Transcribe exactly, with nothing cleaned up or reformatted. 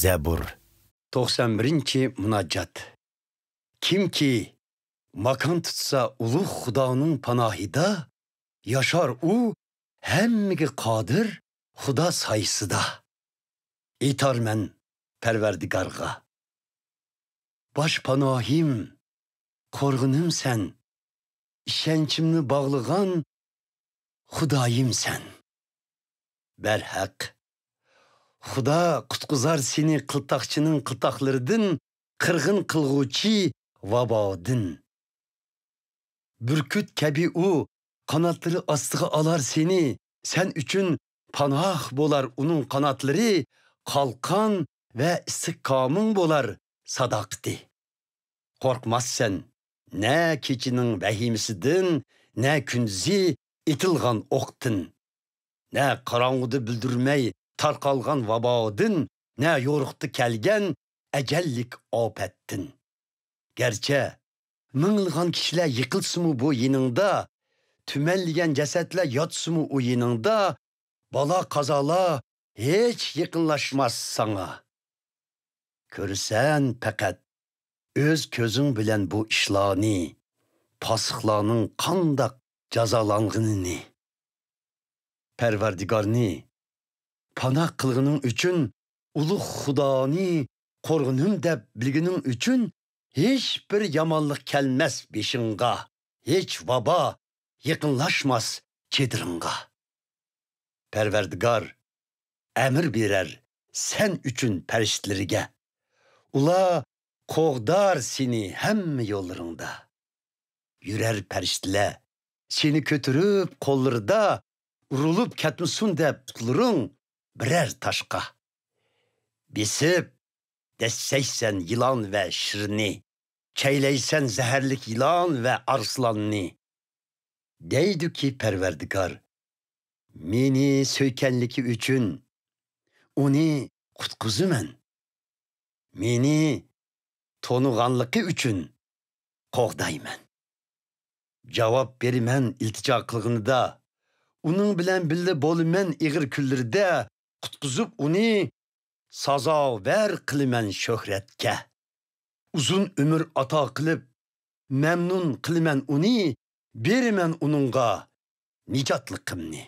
زەبۇر. توقسان بىرىنچى مۇناجات. كىمكى ماكان تۇتسا ئۇلۇغ خۇدانىڭ پاناھىدا، ياشار ئۇ ھەممىگە قادىر خۇدا سايىسىدا. ئېيتارمەن پەرۋەردىگارغا: باش پاناھىم، قورغىنىم سەن، ئىشەنچىمنى باغلىغان خۇدايىم سەن. بەرھەق، خۇدا قۇتقۇزار سېنى قىلتاقچىنىڭ قىلتاقلىرىدىن، قىرغىن قىلغۇچى ۋابادىن. بۈركۈت كەبى ئۇ قاناتلىرى ئاستىغا ئالار سېنى، سەن ئۈچۈن پاناھ بولار ئۇنىڭ قاناتلىرى، قالقان ۋە ئىستىھكامىڭ بولار ساداقىتى. قورقماسسەن نە كېچىنىڭ ۋەھىمىسىدىن، نە كۈندۈزى ئېتىلغان ئوقتىن، نە قاراڭغۇدا بىلدۈرمەي تارقالغان ۋابادىن، نە يورۇقتا كەلگەن ئەجەللىك ئاپەتتىن. گەرچە مىڭلىغان كىشىلەر يىقىلسىمۇ بۇ يېنىڭدا، تۈمەنلىگەن جەسەتلەر ياتسىمۇ ئۇ يېنىڭدا، بالا-قازالار ھېچ يېقىنلاشماس ساڭا. كۆرىسەن پەقەت ئۆز كۆزۈڭ بىلەن بۇ ئىشلارنى، پاسىقلارنىڭ قانداق جازالانغىنىنى. پەرۋەردىگارنى پاناھ قىلغىنىڭ ئۈچۈن، ئۇلۇغ خۇدانى قورغىنىم دەپ بىلگىنىڭ ئۈچۈن، ھېچبىر يامانلىق كەلمەس بېشىڭغا، ھېچ ۋابا يېقىنلاشماس چېدىرىڭغا. پەرۋەردىگار ئەمىر بېرەر سەن ئۈچۈن پەرىشتىلىرىگە. ئۇلار قوغدار سېنى ھەممە يوللىرىڭدا. يۈرەر پەرىشتىلەر سېنى كۆتۈرۈپ قوللىرىدا، ئۇرۇلۇپ كەتمىسۇن دەپ پۇتلىرىڭ بىرەر تاشقا. بېسىپ دەسسەيسەن يىلان ۋە شىرنى، چەيلەيسەن زەھەرلىك يىلان ۋە ئارسلاننى. دەيدۇكى پەرۋەردىگار، مېنى سۆيگەنلىكى ئۈچۈن ئۇنى قۇتقۇزىمەن. مېنى تونۇغانلىقى ئۈچۈن قوغدايمەن. جاۋاب بېرىمەن ئىلتىجا قىلغىنىدا، ئۇنىڭ بىلەن بىللە بولىمەن ئېغىر كۈنلىرىدە، قۇتقۇزۇپ ئۇنى سازاۋەر قىلىمەن شۆھرەتكە. ئۇزۇن ئۆمۈر ئاتا قىلىپ، مەمنۇن قىلىمەن ئۇنى، بېرىمەن ئۇنىڭغا نىجاتلىقىمنى.